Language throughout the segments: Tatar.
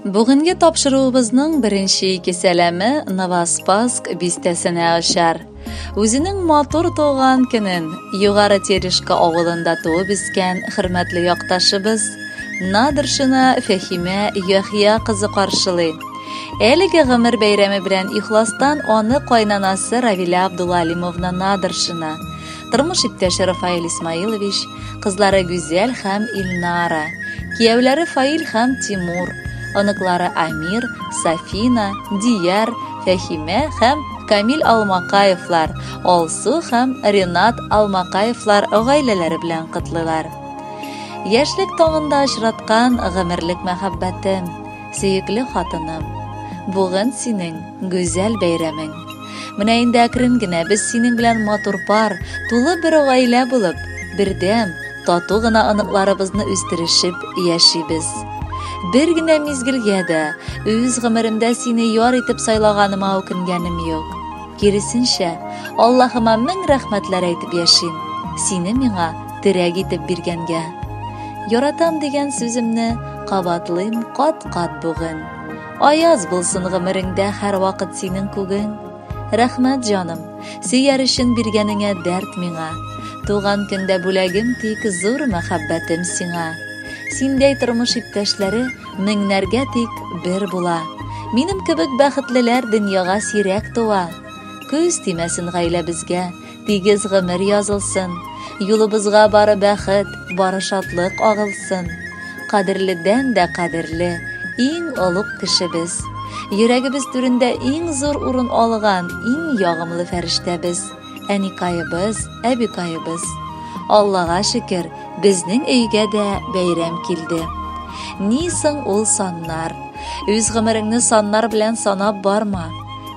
Бүгенге тапшыруыбызның беренче ике сәламе Новоспасск бистәсенә очар. Үзенең матур туган көнен Югары Терешка авылында туып үскән хөрмәтле якташыбыз Надыршина Фәһимә Яхия кызы каршылый. Әлеге гомер бәйрәме белән ихластан аны кайнанасы Равилә Абдулалимовна Надыршина, тормыш иптәше Рафаэль Исмаилович, кызлары Гүзәл һәм Илнара, кияүләре Фаил һәм Тимур, оныклары Амир, Сафина, Дияр, Фәһимә һәм Камил Алмакаевлар, Алсу һәм Ренат Алмакаевлар гаиләләре белән котлыйлар. Яшьлек таңында очраткан гомерлек мәхәббәтем, сөекле хатыным, бүген синең гүзәл бәйрәмең. Менә инде әкрен генә без синең белән матур пар, тулы бер гаилә булып, бердәм, тату гына оныкларыбызны үстерешеп яшибез. Бер генә мизгелгә дә үз гомеремдә сине яр итеп сайлаганыма үкенгәнем юк. Киресенчә, Аллаһыма мең рәхмәтләр әйтеп яшим, сине миңа терәк итеп биргәнгә. Яратам дигән сүземне кабатлыйм кат-кат бүген. Аяз булсын гомереңдә һәрвакыт синең күгең. Рәхмәт, җаным, сөяр өчен биргәнеңә дәрт миңа. Туган көндә бүләгем тик зур мәхәббәтем сиңа. Синдәй тормыш иптәшләре меңнәргә тик бер була. Минем кебек бәхетлеләр дөньяга сирәк туа. Күз тимәсен гаиләбезгә, тигез гомер язылсын. Юлыбызга бары бәхет, бары шатлык агылсын. Кадерледән дә кадерле, иң олуг кешебез. Йөрәгебез түрендә иң зур урын алган иң ягымлы фәрештәбез, әникаебыз, әбикаебыз. Аллага шөкер, безнең өйгә дә бәйрәм килде. Ни соң ул саннар? Үз гомереңне саннар белән санап барма.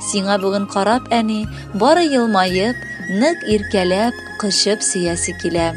Сиңа бүген карап, әни, бары елмаеп, нык иркәләп, кочып сөясе килә.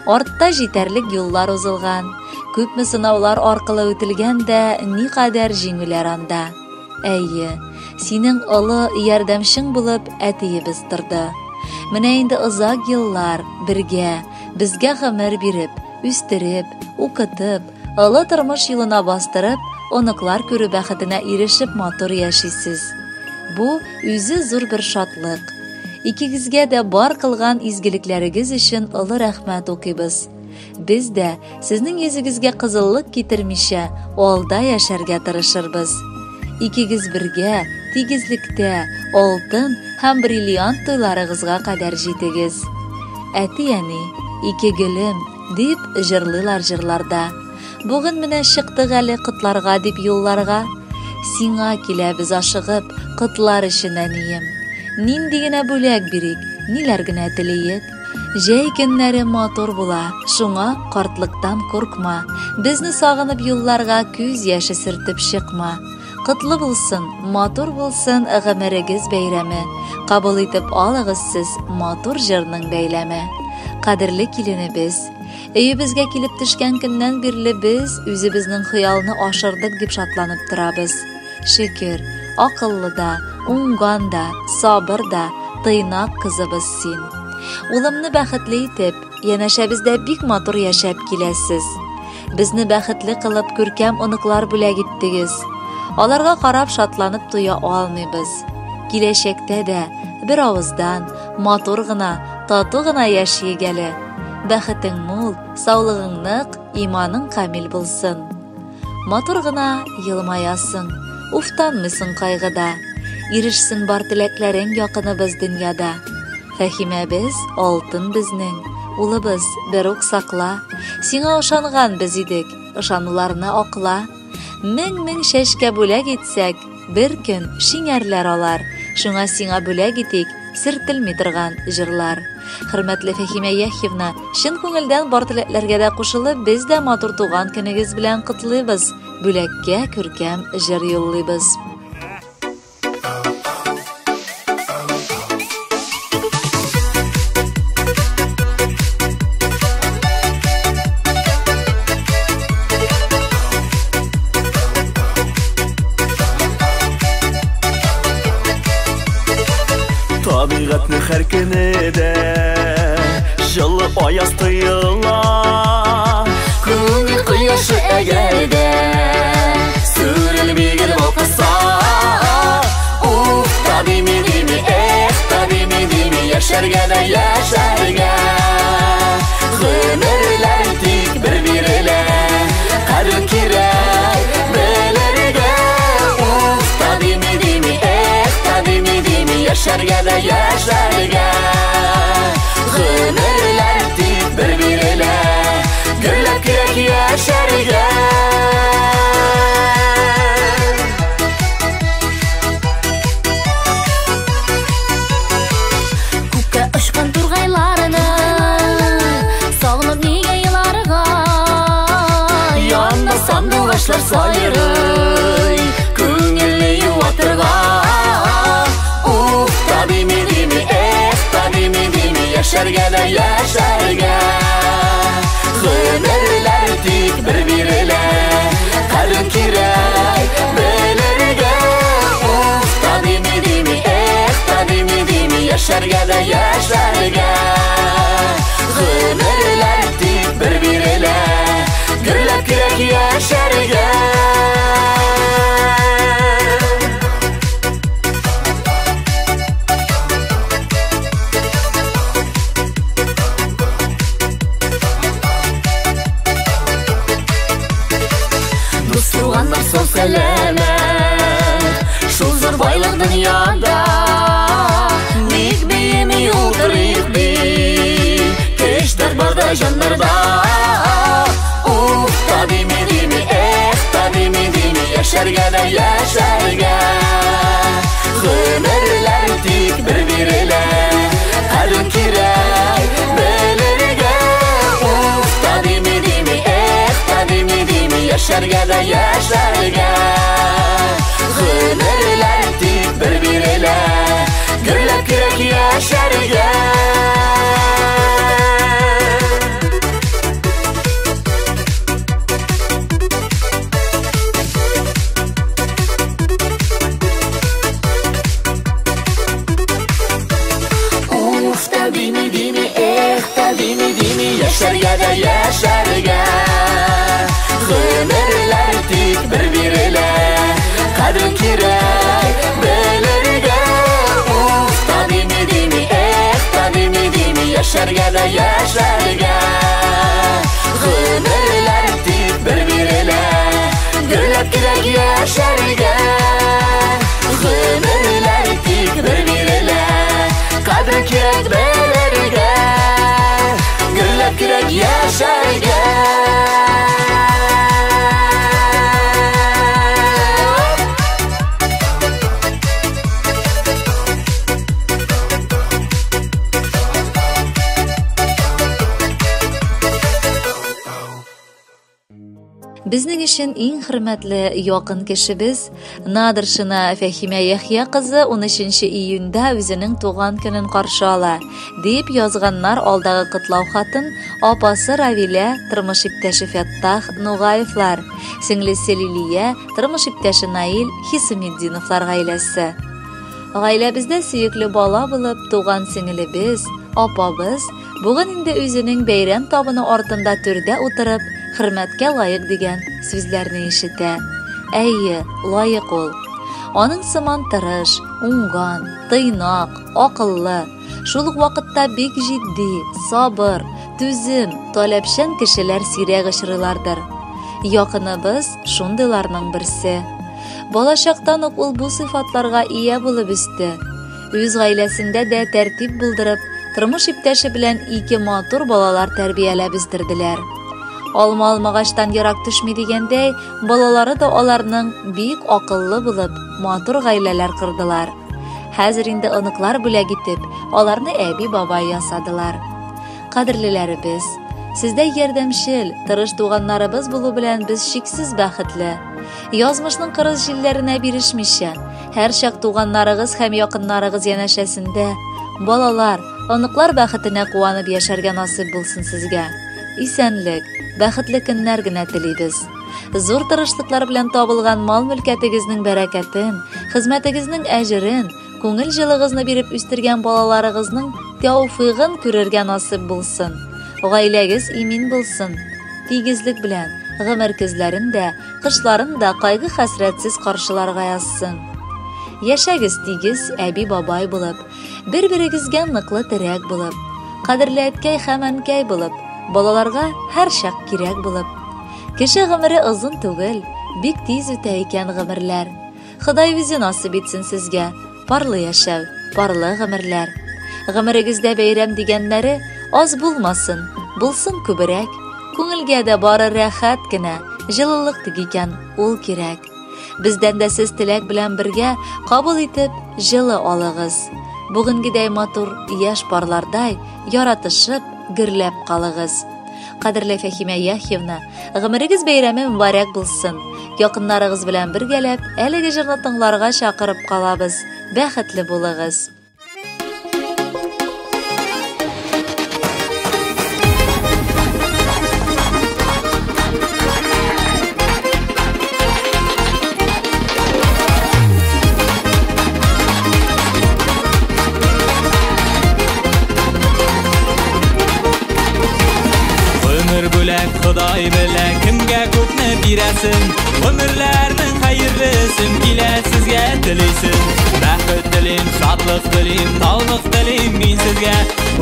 Артта җитәрлек юллар узылган, күпме сынаулар аркылы үтелгән дә, никадәр җиңүләр анда. Әйе, синең олы ярдәмчең булып әтиебез торды. Менә инде озак еллар бергә, безгә гомер биреп, үстереп, укытып, олы тормыш юлына бастырып, оныклар күрү бәхетенә ирешеп матур яшисез. Бу үзе зур бер шатлык. Икегезгә дә бар кылган изгелекләрегез өчен олы рәхмәт укыйбыз. Без дә сезнең йөзегезгә кызыллык китермичә, алда яшәргә тырышырбыз. Икегез бергә, тигезлектә, алтын һәм бриллиант туйларыгызга кадәр җитегез. Әти-әни, ике гөлем, дип җырлыйлар җырларда. Бүген менә чыктык әле котларга дип юлларга. Сиңа киләбез ашыгып, котлар өчен, әнием. Нинди генә бүләк бирик, ниләр генә телиек. Җәй көннәре матур була, шуңа картлыктан куркма. Безне сагынып юлларга күз яше сөртеп чыкма. Котлы булсын, матур булсын гомерегез бәйрәме. Кабул итеп алыгыз сез матур җырның бәйләме. Кадерле киленебез, өебезгә килеп төшкән көннән бирле без үзебезнең хыялны ашырдык дип шатланып торабыз. Шөкер, акыллы да, уңган да, сабыр да, тыйнак кызыбыз син. Улымны бәхетле итеп, янәшәбездә бик матур яшәп киләсез. Безне бәхетле кылып күркәм оныклар бүләк иттегез. Аларга карап шатланып туя алмыйбыз. Киләчәктә дә бер авыздан матур гына, тату гына яшиек әле. Бәхетең мул, саулыгың нык, иманың камил булсын. Матур гына елмаясың, уфтанмыйсың кайгыда. Ирешсен бар теләкләрең якыныбыз дөньяда. Фәһимәбез алтын безнең, улыбыз, берүк сакла. Сиңа ышанган без идек, ышануларны акла. Мең-мең чәчкә бүләк итсәк, бер көн шиңәрләр алар. Шуңа сиңа бүләк итик, сертелми торган җырлар. Хөрмәтле Фәһимә Яхьевна, чын күңелдән бар теләкләргә дә кушылып, без дә матур туган көнегез белән котлыйбыз. Бүләккә күркәм җыр юллыйбыз. Табигатьнең һәр көне дә җылы аяз тоела. Күңел кояшы әгәр дә сүрелми яшәргә дә яшәргә. Гомерләр тик бер бирелә, кадер кирәк белергә. Уф та дими дими, эх та дими дими, яшәргә дә яшәргә. Гомерләр тик бер бирелә, гөрләп кирәк яшәргә. Күккә очкан тургайларны сагынып нигә еларга? Янда сандугачлар сайрый, күңелне юатырга. Уф та дими дими, эх та дими дими, яшәргә дә яшәргә. Гомерләр тик бер бирелә, кадер кирәк белергә. Уф та дими дими, эх та дими дими, яшәргә дә яшәргә. Гомерләр тик бер бирелә, гөрләп кирәк яшәргә. Дус туганнар сау сәламәт, шул зур байлык дөньяда. Ник биеми утырыйк ди, көчләр барда җаннарда. Уф та дими дими, эх та дими дими, яшәргә дә яшәргә. Гомерләр тик бер бирелә, кадер кирәк белергә. Уф та дими дими, эх та дими дими, яшәргә дә яшәргә. Гомерләр тик бер бирелә, гөрләп кирәк яшәргә. Уф та дими дими, эх та дими дими, яшәргә дә яшәргә. Гомерләр тик бер бирелә, кадер кирәк белергә. Уф та дими дими, эх та дими дими, яшәргә дә яшәргә. Гомерләр тик бер бирелә, гөрләп кирәк яшәргә. Гомерләр тик бер бирелә, кадер кирәк белергә. Гөрләп кирәк яшәргә. Безнең өчен иң хөрмәтле якын кешебез Надыршина Фәһимә Яхъя кызы 13 июньдә үзенең туган көнен каршы ала, дип язганнар алдагы котлау хатын апасы Равилә, тормыш иптәше Фәттах Нугаевлар, сеңлесе Лилия, тормыш иптәше Наил Хисаметдиновлар гаиләсе. Гаиләбездә сөекле бала булып туган сеңелебез, апабыз бүген инде үзенең бәйрәм табыны артында түрдә утырып, хөрмәткә лаек дигән сүзләрне ишетә. Әйе, лаек ул. Аның сыман тырыш, уңган, тыйнак, акыллы, шул ук вакытта бик җитди, сабыр, түзем, таләпчән кешеләр сирәк очрыйлардыр. Якыныбыз шундыйларның берсе. Балачактан ук ул бу сыйфатларга ия булып үсте. Үз гаиләсендә дә тәртип булдырып, тормыш иптәше белән ике матур балалар тәрбияләп үстерделәр. Алма алмагачтан ерак төшми дигәндәй, балалары да аларның бик акыллы булып, матур гаиләләр кордылар. Хәзер инде оныклар бүләк итеп, аларны әби-бабай ясадылар. Кадерлеләребез, сездә ярдәмчел, тырыш туганнарыбыз булу белән без чиксез бәхетле. Язмышның кырыс җилләренә бирешмичә, һәрчак туганнарыгыз һәм якыннарыгыз янәшәсендә балалар, оныклар бәхетенә куанып яшәргә насыйп булсын сезгә. Исәнлек, бәхетле көннәр генә телибез. Зур тырышлыклар белән табылган мал-мөлкәтегезнең бәрәкәтен, хезмәтегезнең әҗерен, күңел җылыгызны биреп үстергән балаларыгызның тәүфыйгын күрергә насыйп булсын. Гаиләгез имин булсын. Тигезлек белән гомер көзләрен дә, кышларын да кайгы-хәсрәтсез каршыларга язсын. Яшәгез тигез әби-бабай булып, бер-берегезгә ныклы терәк булып, кадерле әткәй һәм әнкәй булып, балаларга һәрчак кирәк булып. Кеше гомере озын түгел, бик тиз үтә икән гомерләр. Ходай үзе насыйп итсен сезгә парлы яшәү, парлы гомерләр. Гомерегездә бәйрәм дигәннәре аз булмасын, булсын күбрәк. Күңелгә дә бары рәхәт кенә, җылылык тик икән, ул кирәк. Бездән дә сез теләк белән бергә кабул итеп, җылы алыгыз. Бүгенгедәй матур яшь парлардай яратышып, гөрләп калыгыз. Кадерле Фәһимә Яхьевна, гомерегез бәйрәме мөбарәк булсын. Якыннарыгыз белән бергәләп, әлеге җырны тыңларга чакырып калабыз. Бәхетле булыгыз. Гомер бүләк Ходай белә кемгә күпне бирәсен. Гомерләрнең хәерлесен килә сезгә телисен. Бәхет телим, шатлык телим, саулык телим мин сезгә.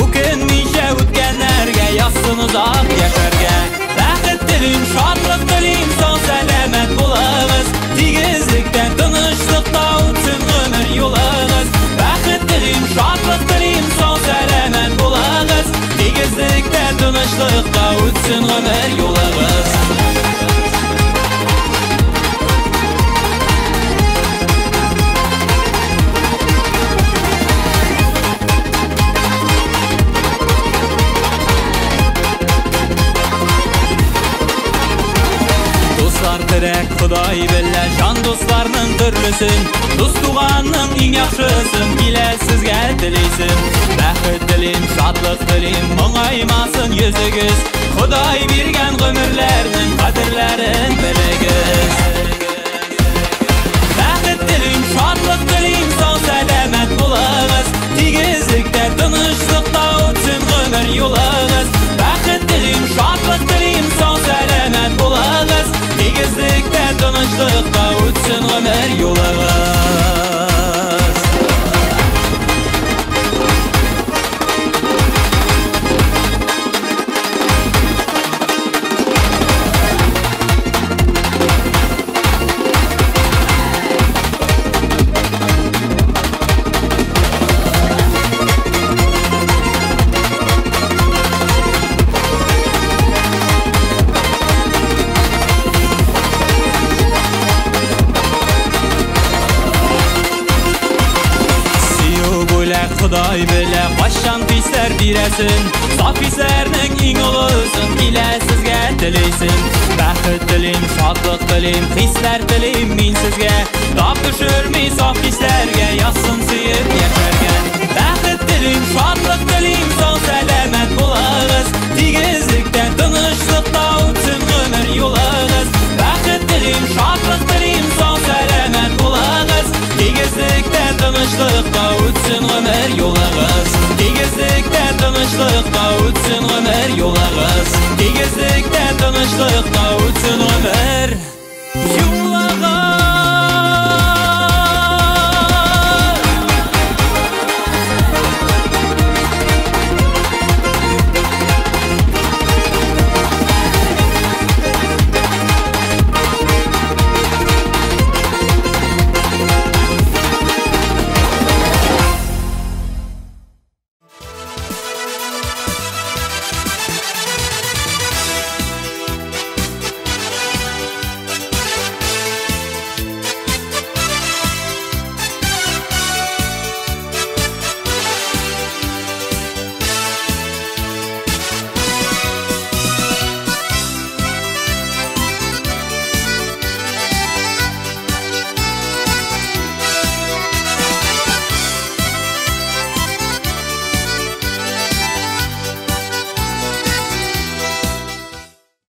Үкенмичә үткәннәргә язсын озак яшәргә. Бәхет телим, шатлык телим, сау сәламәт булыгыз. Тигезлектә, тынычлыкта үтсен гомер юлыгыз. Бәхет телим, шатлык телим, сау сәламәт булыгыз. Тигезлектә, тынычлыкта үтсен гомер юлыгыз. Дуслар терәк Ходай белә җан дусларның төрлесен. Дус туганның иң яхшысын килә сезгә телисен. Бәхет телим, шатлык телим, моңаймасын йөзегез. Ходай биргән гомерләрнең кадерләрен белегез. Бәхет телим, шатлык телим, сау сәламәт булыгыз. Тигезлектә, тынычлыкта үтсен гомер юлыгыз. Бәхет телим, шатлык телим, сау сәламәт булыгыз. Тигезлектә, тынычлыкта үтсен гомер юлыгыз. Ходай белә кайчан хисләр бирәсен. Саф хисләрнең иң олысын килә сезгә телисен. Бәхет телим, шатлык телим, хисләр телим мин сезгә. Тап төшерми саф хисләргә язсын сөеп яшәргә. Бәхет телим, шатлык телим, сау сәламәт булыгыз. Тигезлектә, тынычлыкта үтсен гомер юлыгыз. Бәхет телим, шатлык телим, сау сәламәт булыгыз. Тигезлектә, тынычлыкта үтсен гомер юлыгыз. Тигезлектә, тынычлыкта үтсен гомер юлыгыз. Тигезлектә, тынычлыкта үтсен гомер